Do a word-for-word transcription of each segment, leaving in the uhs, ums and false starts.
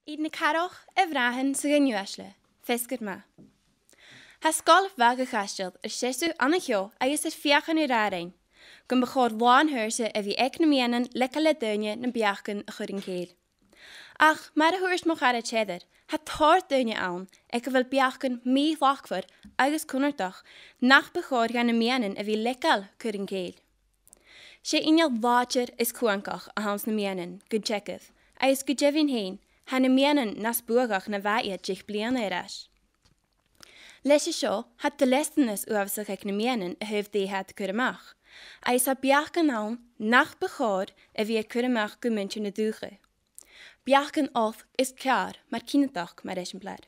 Iad na cathrach, a bhràithrean 's a dhaoine uaisle, feasgar math. Tha sgoil Bhac a' Chaisteil air seasamh an seo agus air feuchainn ri ràdh rinn gum bu chòir làn-shaorsa a bhith aig na meadhanan le càil le daoine nam beachdan a chur an cèill. Ach mar a thuirt mo charaid Heather, tha tòrr dhaoine ann aig a bheil beachdan mì-shlachdmhor agus cunnartach nach bu chòir dha na meadhanan a bhith le càil cur an cèill. 'S e inneal làidir is cumhangach a th' anns na meadhanan gun teagamh, agus gu deimhinn fhèin, tha na meadhanan nas buadhach na bha iad deich bliadhna air ais. Leis a seo, tha dleastanas uabhasach aig na meadhanan a thaobh dè tha iad a' cur a-mach, agus tha beachdan ann nach bu chòir a bhith air cur a-mach gu muinntir na dùthcha. Beachdan olc is ceàrr mar cinnteach mar eisimpleir.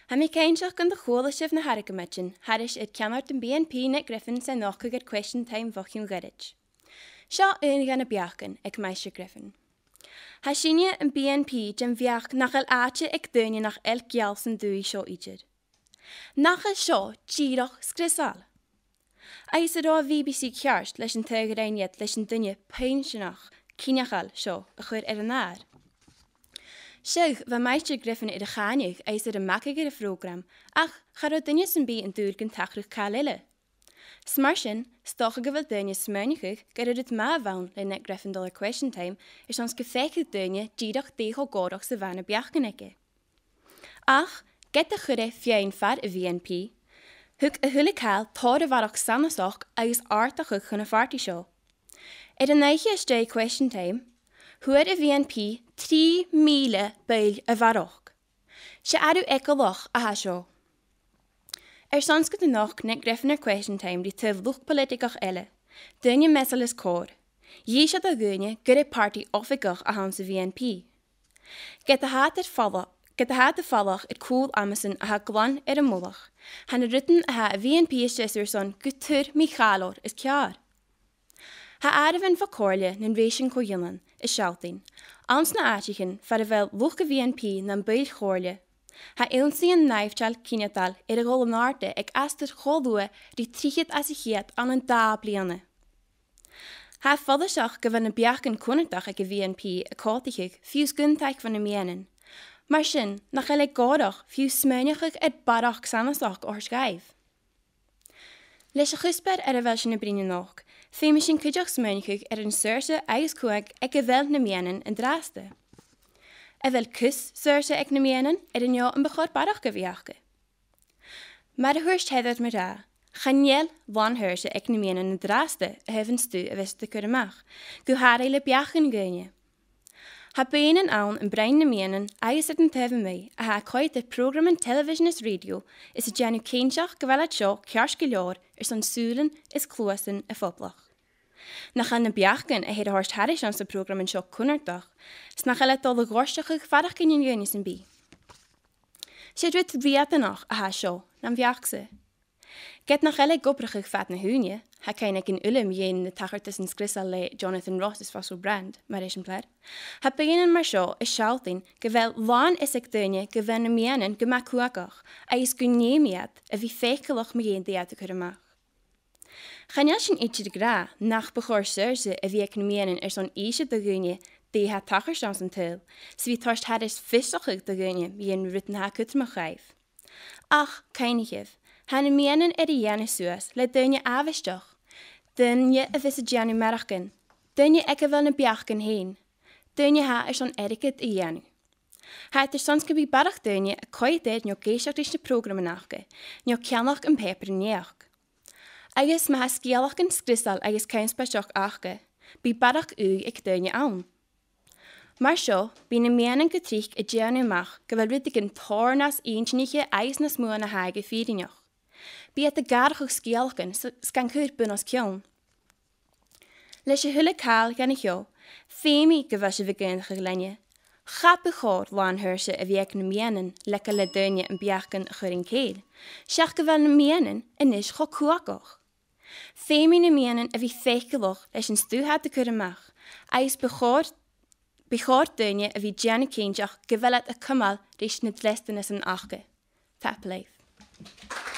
Tha mi cinnteach gun do chuala sibh na h-argamaidean thairis air ceannard am B N P, Nick Griffin, san nochdadh air Question Time bho chionn ghoirid. Seo aon dha na beachdan aig Maighstir Griffin. Tha sinne am B N P den bheachd nach eil àite aig daoine nach eil geal san dùthaich seo idir. Nach eil seo dìreach sgriosail? Agus an robh a' B B C ceart leis an taghadh a rinn iad leis an duine pinnteach, cinnteach seo a chur air an adhar? Seadh, bha Maighstir Griffin air a chàineadh agus air a magadh air a' phrògram, ach cha robh duine sam bith an dùil gun tachradh càil eile. 'S mar sin, 's dòcha gu bheil daoine a' smaoineachadh gur e rud math a bh' ann le Nick Griffin a dhol air Question Time, airson 's gum faiceadh daoine dìreach dè cho gòrach 's a bha na beachdan aige. Ach, ged a chuir e feadhainn far a' B N P, thug a h-uile càil tòrr a bharrachd sanasachd agus àrdachadh chun a' phàrtaidh seo. Air an oidhche às dèidh Question Time, fhuair a' B N P trì mìle buill a bharrachd. 'S e àireamh eagalach a tha seo. Airson 's gun do nochd Nick Griffin air Question Time ri taobh luchd-poilitigeach eile, daoine measail is còir, dh'innis e do dhaoine gur e pàrtaidh oifigeach a th' anns a' B N P. Ged a tha iad air falach, ged a tha iad air falach air cùl amasan a tha glan air a mullach, tha na rudan a tha a' B N P a' seasamh airson gu tur mì-chàilear is ceàrr. Tha àireamhan bho Chomhairle nan Rèisean Co-ionann a' sealltainn, anns na h-àiteachan far a bheil luchd a' B N P nam buill chomhairle, tha ionnsaighean nàimhdeil cinnteach air a dhol an àirde aig astar cho luath ri trithead às a' cheud ann an dà bhliadhna. Tha e follaiseach gu bheil na beachdan cunnartach aig a' B N P a' còmhdachadh fiù 's gun taic bho na meadhanan. Mar sin, nach eil e gòrach fiù 's smaoineachadh air barrachd sanasachd a thoirt dhaibh? Leis a' chuspair air a bheil sinn a' bruidhinn a-nochd, feumaidh sinn cuideachd smaoineachadh air an saorsa agus cumhang aig a bheil na meadhanan an-dràsta. A bheil cus saorsa aig na meadhanan air neo am bu chòir barrachd a bhith aca? Mar a thuirt Heather mar-thà, chan eil làn-shaorsa aig na meadhanan an-dràsta a thaobh an stuth a bhios iad a' cur a-mach, gu h-àraidh le beachdan dhaoine. Tha beagan ann am broinn na meadhanan agus air an taobh a-muigh a tha a' coimhead air prògraman telebhisean is rèidio is a' dèanamh cinnteach gu bheil iad seo ceart gu leòr airson sùilean is cluasan a' phoblaich. Nach eil na beachdan a th' air a thoirt thairis anns na prògraman seo cunnartach, 's nach eil iad a' dol a ghoirteachadh faireachdainnean dhaoine sam bith? 'S e rud riatanach a tha seo, nam bheachd-sa. Ged nach eil e ag obrachadh fad na h-ùine, tha cuimhne againn uile mu dheidhinn na tachartasan sgriosail le Jonathan Ross is Russell Brand, mar eisimpleir, tha beagan mar seo a' sealltainn gu bheil làn fhios aig daoine gu bheil na meadhanan gu math cumhangach agus gun fheum iad a bhith faiceallach mu dheidhinn dè tha iad a' cur a-mach. Chan eil sinn idir ag ràdh nach bu chòir saorsa a bhith aig na meadhanan airson innse do dhaoine dè tha a' tachairt anns an t-saoghal, 's a bhith a' toirt thairis fiosrachadh do dhaoine mu dheidhinn rudan a tha cudromach dhaibh. Ach cuimhnichibh, tha na meadhanan air a dhèanamh suas le daoine àbhaisteach, daoine a bhios a' dèanamh maireachdan, daoine aig a bheil na beachdan fhèin, daoine a tha airson airgead a dhèanamh. Tha iad airson 's gum bi barrachd dhaoine a' coimhead air neo ag èisteachd ris na prògraman aca, neo ceannach am pàipear-naidheachd. Agus ma tha sgeulachdan sgriosail agus connspaideach aca, bidh barrachd ùidh aig daoine ann. Mar seo, bidh na meadhanan gu tric a' dèanamh a-mach gu bheil rudeigin tòrr nas inntinniche agus nas motha na tha e gu fìrinneach. Bidh iad ag atharrachadh sgeulachdan 's, 's gan cur bun-os-cionn. Leis a h-uile càil dhen a sheo, feumaidh gu bheil sibh ag aontachadh leinn, cha bu chòir làn-shaorsa a bhith aig na meadhanan le càil le daoine am beachdan a chur an cèill, seach gu bheil na meadhanan a-nis cho cumhangach. Feumaidh na meadhanan a bhith faiceallach leis an stuth a tha iad a' cur a-mach, agus bu chòir, bu chòir daoine a bhith a' dèanamh cinnteach gu bheil iad a' cumail ris na dleastanasan aca. Tapadh leibh.